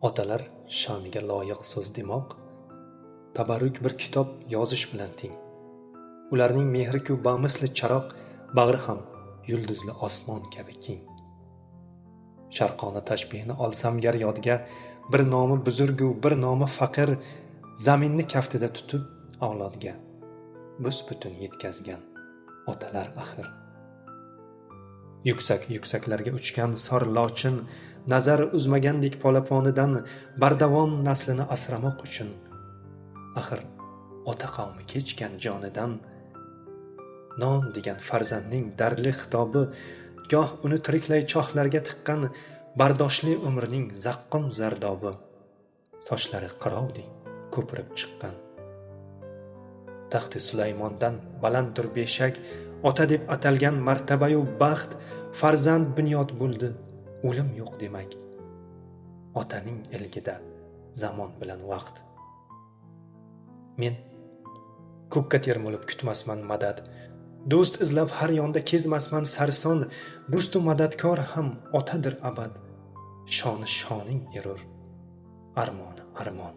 Otalar sha'niga loyiq so'z demoq tabarruk bir kitob yozish bilan teng. Ularning mehri-ku bamisli charoq, bag'ri ham yulduzli osmon kabi keng. Sharqona tashbihni olsam gar yodga, bir nomi buzurgu bir nomi faqir, zaminni kaftida tutib avlodga bus-butun yetkazgan otalar axir. Yuksak yuksaklarga uchgan sor lochin, nazar uzmagandek polaponidan, bardavom naslini asramoq uchun axir ota qavmi kechgan jonidan. Non degan farzandning dardli xitobi, goh uni tiriklay chohlarga tiqqan, bardoshli umrining zaqqum zardobi, sochlari qirovdek ko'pirib chiqqan. Taxti Sulaymondan balanddir beshak, ota deb atalgan martabayu baxt, farzand bunyod bo'ldi, o'lim yo'q demak. Otaning ilgida zamon bilan vaqt. Men ko'kka termulib kutmasman madad, do'st izlab har yonda kezmasman sarson, do'stu madadkor ham otadir abad, shoni shoning erur, armoni armon.